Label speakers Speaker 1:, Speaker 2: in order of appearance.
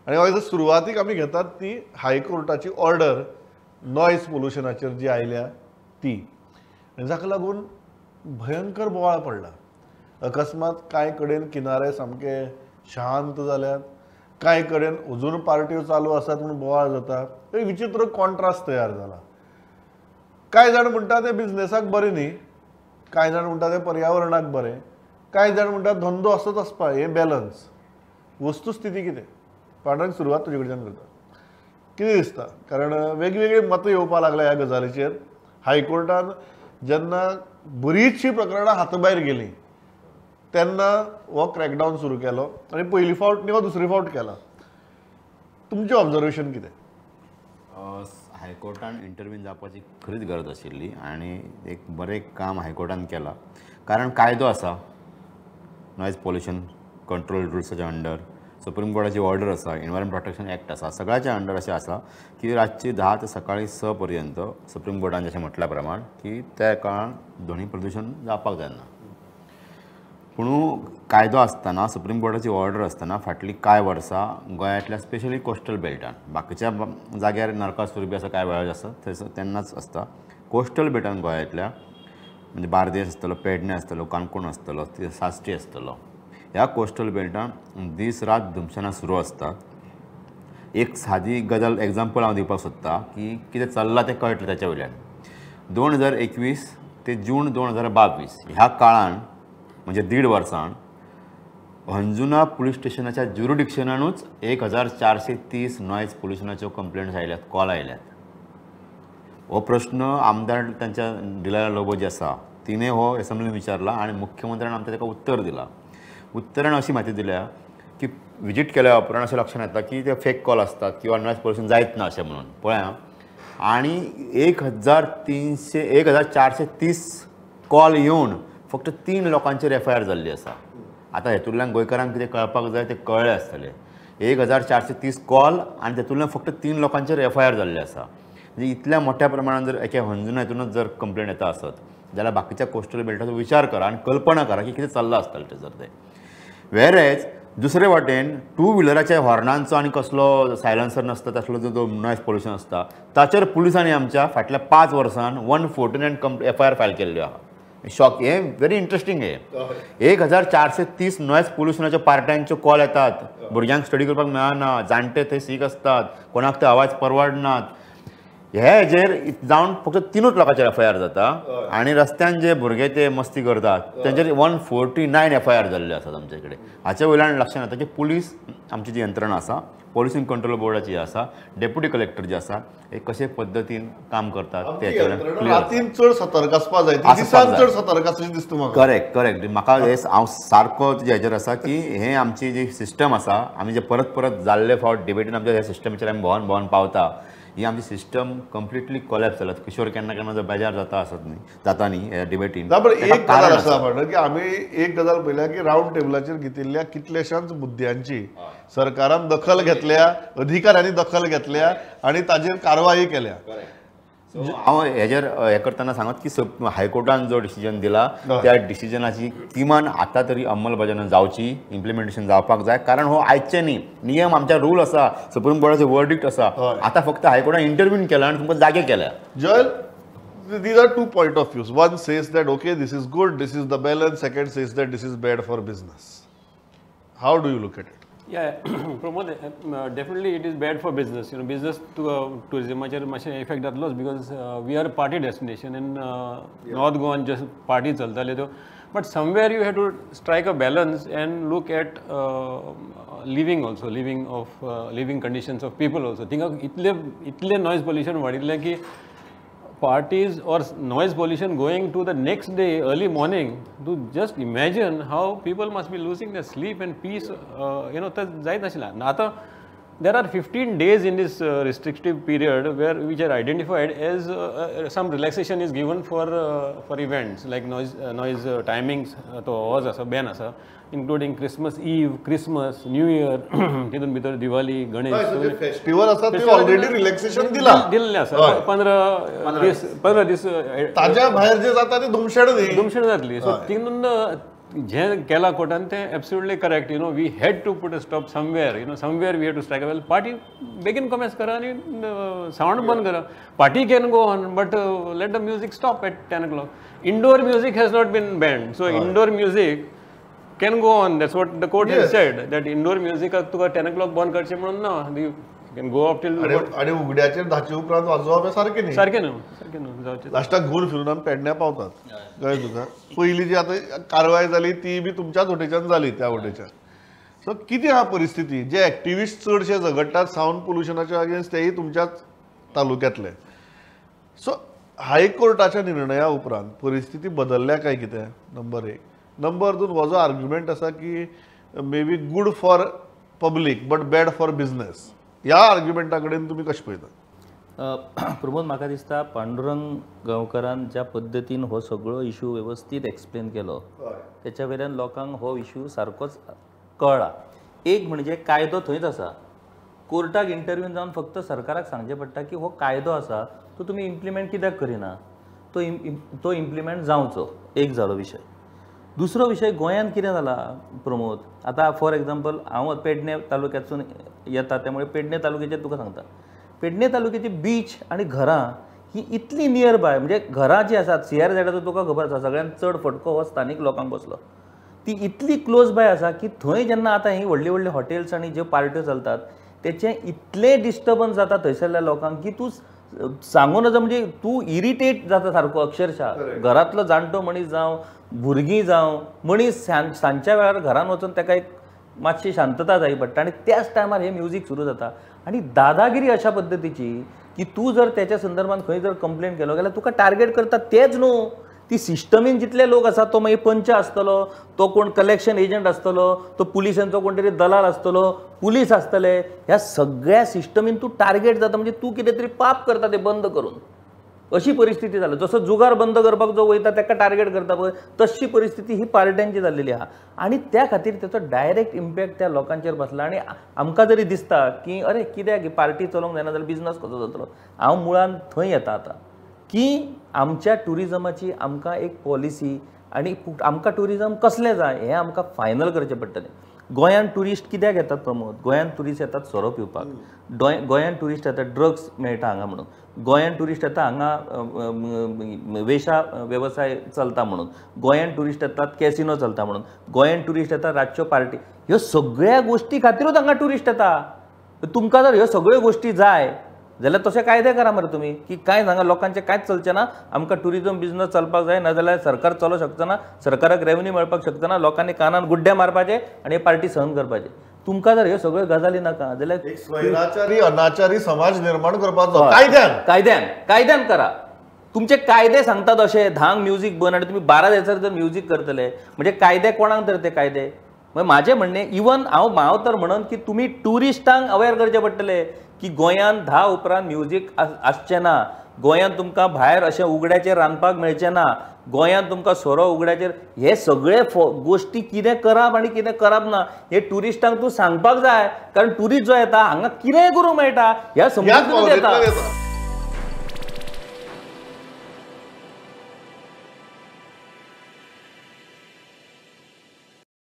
Speaker 1: आनी हांव सुरवातीक आमी घेतात ती हायकोर्टाची ऑर्डर नॉयज पोल्युशनाचेर जी आयल्या ती, आनी जाका लागून भयंकर बोवाळ पडला. अकस्मात कांय कडेन किनारे सामके शांत जाल्यात, कांय कडेन अजून पार्ट्यो चालू आसात म्हूण बोवाळ जाता. एक विचित्र कॉन्ट्रास्ट तयार जाला. कांय जाण म्हणटा ते बिजनेसाक बरें न्ही, कांय जाण म्हणटा ते पर्यावरणाक बरें, कांय जाण म्हणटा धंदो असोच आसपा. हें बॅलन्स वस्तुस्थिती कितें? पांडुरंग, सुरवात तुजे कडच्यान करता. कितें दिसता? कारण वेगवेगळी मतां येवपाक लागल्या ह्या गजालीचेर. हायकोर्टान जेन्ना बरीचशीं प्रकरणां हाताभायर गेलीं तेन्ना हो क्रॅकडावन सुरू केलो आनी पयली फावट न्ही, हो दुसरी फावट केला. तुमचें ऑब्जर्वेशन कितें?
Speaker 2: हायकोर्टान इंटरव्हीन जावपाची खरीच गरज आशिल्ली आनी एक बरें काम हायकोर्टान केलां. कारण कायदो आसा, नॉयज पोल्युशन कंट्रोल रुल्साच्या अंडर सुप्रीम कोर्टाची ऑर्डर आसा, एनवायरमेंट प्रोटेक्शन एक्ट आसा, सगळ्याच्या अंडर अशें आसा की रातची 10 ते सकाळी 6 पर्यंत सुप्रीम कोर्टान जशें म्हटल्या प्रमाण की त्या काळान ध्वनी प्रदूशण जावपाक जायना. पूण कायदो आसतना, सुप्रीम कोर्टाची ऑर्डर आसतना फाटलीं कांय वर्सां गोंयांतल्या स्पेशली कोस्टल बेल्टान, बाकीच्या जाग्यार नरकासूर बी आसा कांय वेळार आसा थंयसर तेन्नाच आसता, कोस्टल बेल्टान गोंयांतल्या म्हणजे बार्देस आसतलो, पेडणे आसतलो, काणकोण आसतलो, साश्टी आसतलो, ह्या कोस्टल बेल्टान दीस रात धुमशेणां सुरू आसतात. एक सादी गजाल एग्जाम्पल हांव दिवपाक सोदता की कितें चल्लां तें कळटलें ताच्या वयल्यान. 2021 ते जून 2022 ह्या काळान म्हणजे 1.5 वर्सान अंजुना पुलीस स्टेशनाच्या ज्युरिडिक्शनानूच 1430 नॉयज पोल्युशनाच्यो कंप्लेंट्स आयल्यात, कॉल आयल्यात. हो प्रश्न आमदार तांच्या डिलायला लोबो जी आसा तिणें हो एसेंब्लीन विचारला आनी मुख्यमंत्र्यान आमकां ताका उत्तर दिलां. उत्तरान अशी म्हायती दिल्या की विजीट केल्या उपरांत अशें लक्षांत येता की ते फेक कॉल आसतात किंवा नॉयज पोल्युशन जायत ना अशें म्हणून पळया. आनी 1430 कॉल येवन फक्त 3 लोकांचेर एफ I R जाल्ली आसा. आतां हेतूंतल्यान गोंयकारांक कितें कळपाक जाय तें कळ्ळें आसतलें. 1430 कॉल आनी तेतूंतल्यान फक्त 3 लोकांचेर एफ I R जाल्ली आसा. म्हणजे इतल्या मोठ्या प्रमाणान जर एका हंजुना हितूनच जर कंप्लेन येता आसत जाल्यार बाकीच्या कोस्टल बेल्टाचो विचार करा आनी कल्पना करा की कितें चल्लां आसतलें थंयसर तें. वेरेज दुसरे वाटेन टू व्हिलराच्या हॉर्नांचो आनी कसलो सायलन्सर नासता तसलो जो नॉयज पोल्युशन आसता ताचेर पुलिसांनी आमच्या फाटल्या 5 वर्सान 149 एफ I R file केल्ल्यो आहा. शॉक, हें व्हेरी इंट्रस्टींग. हें 1430 नॉयज पोल्युशनाच्या पार्ट्यांच्यो कॉल येतात, भुरग्यांक स्टडी करपाक मेळना, जाणटे थंय सीक आसतात, कोणाक ते आवाज परवडनात. हे हेजेर जावन फक्त 3 लोकांचेर एफ I R जाता आनी रस्त्यान जे भुरगे ते मस्ती करतात तेंचेर 149 एफ I R जाल्ले आसात आमचे कडेन. हाचे वयल्यान लक्षांत येता की पुलीस आमची जी यंत्रणा आसा, पोल्युशन कंट्रोल बोर्डाची आसा, डेप्युटी कलेक्टर जे आसा, हे कशे पद्दतीन काम करतात ते
Speaker 1: रातीन चड सतर्क आसपाक जाय, दिसान चड सतर्क आसचें दिसता म्हाका.
Speaker 2: Correct correct. म्हाका हे हांव सारको हेजेर आसा की हे आमची जी सिस्टम आसा, आमी जे परत परत जाल्ले फावट डिबेटीन आमच्या ह्या सिस्टमीचेर आमी भोंवन भोंवन पावता, ही आमची सिस्टम कंप्लिटली कोलॅप्स जाल्या. किशोर केन्ना केन्ना जर बेजार जाता आसत न्ही, जाता न्ही ह्या डिबेटीन.
Speaker 1: एक गजाल आसा म्हणटा की आमी एक गजाल पळयल्या की रावंड टेबलाचेर घेतिल्ल्या कितल्याशांच मुद्द्यांची सरकारान दखल घेतल्या, अधिकाऱ्यांनी दखल घेतल्या आनी ताजेर कारवाई केल्या.
Speaker 2: हांव हेजेर हें करतना सांगत की हायकोर्टान जो डिसिजन दिला त्या डिसिजनाची किमान आतां तरी अंमलबजावणी जावची, इम्प्लिमेंटेशन जावपाक जाय. कारण हो आयचे न्ही नियम, आमच्या रूल आसा, सुप्रीम कोर्टाचे वर्डिक्ट आसा. आतां फक्त हायकोर्टान इंटरव्हीन केला आनी तुमकां जागे केल्या.
Speaker 1: Joel, these are two point of views. One says that okay, this is good, this is the balance. Second says that this is bad for business. How do you look at it?
Speaker 3: Yeah, Pramod, definitely it is bad for business. You know, business to tourism मातशें effect जातलोच because we are a party destination and North Goan just party चलताले त्यो. But somewhere you have to strike a balance and look at living also, living of living conditions of people also. थिंगा इतले इतले noise pollution वाडिल्लें की parties or noise pollution going to the next day early morning, to just imagine how people must be losing their sleep and peace, you know, जायत नाशिल्लें. आतां there are 15 days in this restrictive period where which are identified as some relaxation is given for events like noise timings, तो hours आसा, ban आसा, including Christmas Eve, Christmas, New Year, तितून भितर Diwali, Ganesh
Speaker 1: festival आसा ते ऑलरेडी रिलॅक्सेशन दिला
Speaker 3: दिल्लें आसा. 15 दीस ताज्या
Speaker 1: भायर जे जाता ते धुमशेण
Speaker 3: धुमशेण जातली. सो तितून जें केलां कोर्टान तें absolutely correct. You know, we had to put a stop somewhere, you know, somewhere we had to strike a well. Party बेगीन कॉमेन्स करा आनी सावंड बंद करा. Party can go on, but let the music stop at 10 o'clock. Indoor music has not been banned, so indoor music can go on. That's what the court has said, that indoor music तुका 10 o'clock बंद करचें म्हणून ना, you can go up till.
Speaker 1: आनी उगड्याचेर 10 उपरांत वाजोवप हें सारकें न्ही.
Speaker 3: सारकें न्हू, सारकें न्हू जावचें.
Speaker 1: लास्टाक घुंवून फिरून आमी पेडण्या पावतात. कळ्ळें तुका? पयलीं जी आतां कारवाय जाली ती बी तुमच्याच वटेच्यान जाली, त्या वटेच्यान. सो कितें आहा परिस्थिती? जे एक्टिविस्ट चडशे झगडटात सावंड पोल्युशनाच्या अगेन्स्ट तेय तुमच्याच तालुक्यांतले. सो हायकोर्टाच्या निर्णया उपरांत परिस्थिती बदलल्या काय कितें? नंबर 1. नंबर 2, हो जो आर्ग्युमेंट आसा की may be good for public but bad for business, ह्या आर्ग्युमेंटा कडेन तुमी कशें पळयता?
Speaker 4: प्रमोद, म्हाका दिसता पांडुरंग गांवकारान ज्या पद्दतीन हो सगळो इशू वेवस्थीत एक्सप्लेन केलो तेच्या वयल्यान लोकांक हो इशू सारकोच कळ्ळा. एक म्हणजे कायदो थंयच आसा, कोर्टाक इंटरव्यू जावन फक्त सरकाराक सांगचें पडटा की हो कायदो आसा तो तुमी इम्प्लिमेंट कित्याक करिना, तो इम्प्लिमेंट जावचो. एक जालो विशय. दुसरो विशय, गोंयांत कितें जाला प्रमोद, आतां फॉर एग्जाम्पल हांव पेडणे तालुक्यांतसून येता, त्यामुळे पेडणे तालुक्याचेर तुका सांगता. पेडणे तालुक्याची बीच आनी घरां ही इतली नियर बाय, म्हणजे घरां जी आसात सी आर झेडाचो तुका खबर आसा सगळ्यांत चड फटको हो स्थानीक लोकांक बसलो, ती इतली क्लोज बाय आसा की थंय जेन्ना आतां हीं व्हडलीं व्हडलीं हॉटेल्स आनी ज्यो पार्ट्यो चलतात तेचें इतलें डिस्टर्बन्स जाता थंयसरल्या लोकांक की तूं सांगू नजो, म्हणजे तूं इरिटेट जाता सारको अक्षरशः. घरांतलो जाणटो मनीस जावं, भुरगीं जावं, मनीस सांजच्या वेळार घरान वचून ताका एक मातशी शांतता जाय पडटा आनी त्याच टायमार हें म्युजीक सुरू जाता आनी दादागिरी अशा पद्दतीची की तूं जर तेच्या संदर्भात खंय जर कंप्लेन केलो जाल्यार तुका टार्गेट करता तेच न्हू, ती सिस्टमीन जितले लोक आसा, तो मागीर पंच आसतलो, तो कोण कलेक्शन एजंट आसतलो, तो पुलिसांचो कोण तरी दलाल आसतलो, पुलीस आसतले, ह्या सगळ्या सिस्टमीन तूं टार्गेट जाता. म्हणजे तूं कितें तरी पाप करता तें बंद करून, अशी परिस्थिती जाल्या. जसो जुगार बंद करपाक जो वयता ताका टार्गेट करता पळय, तशी परिस्थिती ही पार्ट्यांची जाल्लेली आहा आनी त्या खातीर तेचो डायरेक्ट इम्पॅक्ट त्या लोकांचेर बसला. आनी आमकां जरी दिसता की अरे कित्याक ही पार्टी चलोवंक जायना जाल्यार बिजनस कसो जातलो, हांव मुळान थंय येता आतां की आमच्या ट्युरिजमाची आमकां एक पॉलिसी आनी आमकां ट्युरिजम कसलें जाय हें आमकां फायनल करचें पडटलें. गोंयांत ट्युरिस्ट कित्याक येतात प्रमोद? गोंयांत ट्युरिस्ट येतात सोरो पिवपाक, गोंयांत ट्युरिस्ट येतात ड्रग्स मेळटा हांगा म्हणून, गोंयांत ट्युरिस्ट येता हांगा वेशा वेवसाय चलता म्हणून, गोंयांत ट्युरिस्ट येतात कॅसिनो चलता म्हणून, गोंयांत ट्युरिस्ट येतात रातच्यो पार्टी, ह्यो सगळ्या गोश्टी खातीरूच हांगा ट्युरिस्ट येता. तुमकां जर ह्यो सगळ्यो गोश्टी जाय जाल्यार तशें कायदे करा मरे तुमी की कांय हांगा लोकांचें कांयच चलचें ना, आमकां ट्युरिजम बिजनस चलपाक जाय, नाजाल्यार सरकार चलोवंक शकचो ना, सरकाराक रेवन्यू मेळपाक शकचो ना, लोकांनी कानान गुड्डे मारपाचे आनी पार्टी सहन करपाची. तुमकां जर ह्यो सगळ्यो गजाली नाका जाल्यार
Speaker 1: एक स्वैराचारी अनाचारी समाज निर्माण करपाचो कायद्यान
Speaker 4: कायद्यान कायद्यान करा. तुमचे कायदे सांगतात अशे 10 म्युजीक बंद आनी तुमी 12 जायसर जर म्युजीक करतले म्हणजे कायदे कोणाक तर ते कायदे. म्हाजें म्हणणें इवन हांव तर म्हणन की तुमी ट्युरिस्टांक अवेर करचें पडटलें की गोंयांत 10 उपरांत म्युजीक आसचें ना, गोंयांत तुमकां भायर अशें उगड्याचेर रांदपाक मेळचें ना, गोंयांत तुमकां सोरो उगड्याचेर, हे सगळे गोश्टी कितें करप आनी कितें करप ना हे ट्युरिस्टांक तूं सांगपाक जाय. कारण ट्युरिस्ट जो येता हांगा कितेंय करूंक मेळटा ह्या समजून येता.